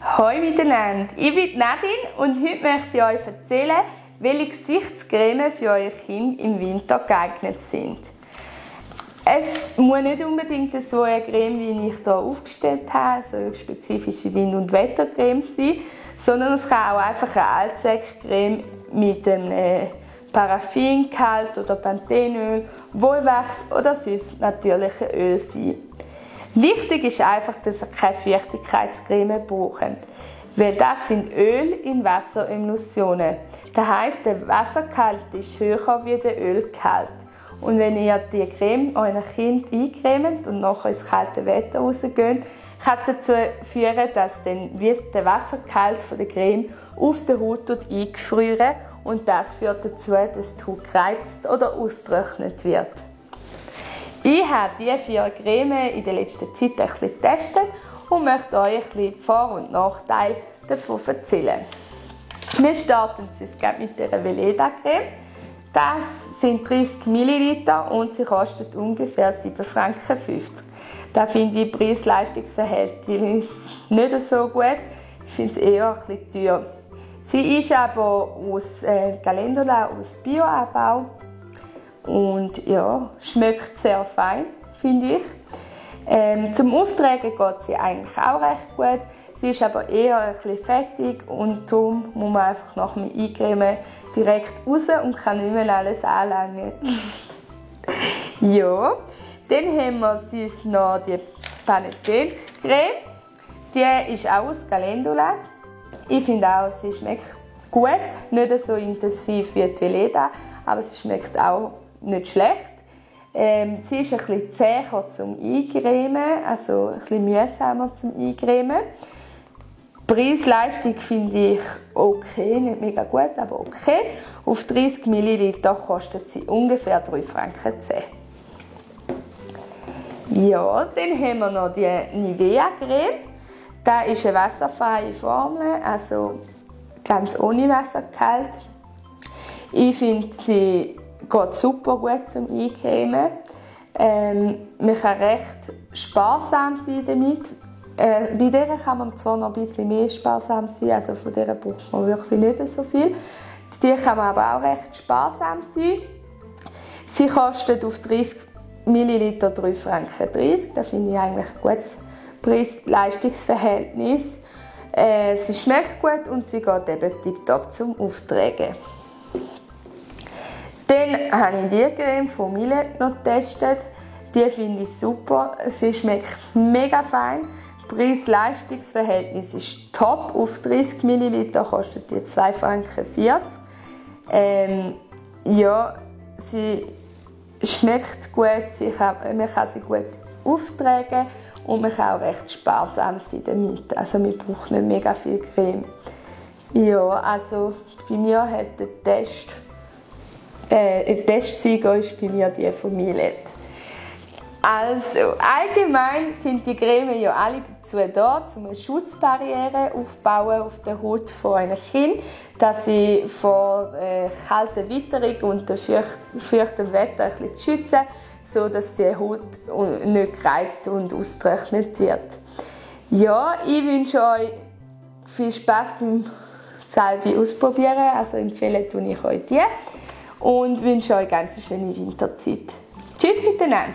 Hallo miteinander, ich bin Nadine und heute möchte ich euch erzählen, welche Gesichtscreme für euer Kind im Winter geeignet sind. Es muss nicht unbedingt so eine Creme, wie ich hier aufgestellt habe, so eine spezifische Wind- und Wettercreme sein, sondern es kann auch einfach eine Allzweckcreme mit einem Paraffingehalt oder Panthenöl, Wollwachs oder sonst natürliches Öl sein. Wichtig ist einfach, dass ihr keine Feuchtigkeitscreme braucht, weil das sind Öl in Wasseremulsionen. Das heisst, der Wassergehalt ist höher wie der Ölgehalt. Und wenn ihr die Creme eurem Kind eincremt und nachher ins kalte Wetter rausgeht, kann es dazu führen, dass dann der Wassergehalt der Creme auf der Haut eingefriert und das führt dazu, dass die Haut gereizt oder austrocknet wird. Ich habe diese 4 Cremes in der letzten Zeit ein bisschen getestet und möchte euch ein bisschen die Vor- und Nachteile davon erzählen. Wir starten uns mit der Veleda Creme. Das sind 30 ml und sie kostet ungefähr 7,50 Franken. Da finde ich Preis-Leistungs-Verhältnis nicht so gut. Ich finde es eher ein bisschen teuer. Sie ist aber aus Calendula, aus Bioanbau. Und ja, schmeckt sehr fein, finde ich. Zum Auftragen geht sie eigentlich auch recht gut. Sie ist aber eher ein bisschen fettig und darum muss man einfach nach dem Eincremen direkt raus und kann nicht mehr alles anlangen. Ja, dann haben wir sonst noch die Panethon-Creme. Die ist auch aus Calendula. Ich finde auch, sie schmeckt gut, nicht so intensiv wie die Veleda, aber sie schmeckt auch nicht schlecht. Sie ist ein bisschen zäher zum Eincremen, also ein bisschen mühsamer zum Eincremen. Die Preis-Leistung finde ich okay, nicht mega gut, aber okay. Auf 30 ml kostet sie ungefähr 3,10 Franken. Ja, dann haben wir noch die Nivea-Creme. Das ist eine wasserfreie Formel, also ganz ohne Wassergehalt. Ich finde, sie geht super gut zum Eincremen. Man kann recht sparsam sein damit. Bei dieser kann man zwar noch ein bisschen mehr sparsam sein, also von dieser braucht man wirklich nicht so viel. Die kann man aber auch recht sparsam sein. Sie kostet auf 30 ml 3,30 Franken. Das finde ich eigentlich ein gutes Preis-Leistungs-Verhältnis. Sie schmeckt gut und sie geht eben tiptop zum Auftragen. Dann habe ich die Creme von Millet noch getestet. Die finde ich super. Sie schmeckt mega fein. Preis-Leistungs-Verhältnis ist top. Auf 30 ml kostet die 2,40 Franken. Ja, sie schmeckt gut. Man kann sie gut auftragen und man kann auch recht sparsam sein damit. Also man braucht nicht mega viel Creme. Ja, also bei mir hat der Testsieger ist bei mir die von Millet. Also, allgemein sind die Cremes ja alle dazu da, um eine Schutzbarriere aufzubauen auf der Haut von einem Kind, dass sie vor kalter Witterung und dem feuchten Wetter ein bisschen schützen, sodass die Haut nicht gereizt und ausgetrocknet wird. Ja, ich wünsche euch viel Spaß beim selber ausprobieren, also empfehle ich euch die und wünsche euch eine ganz schöne Winterzeit. Tschüss miteinander!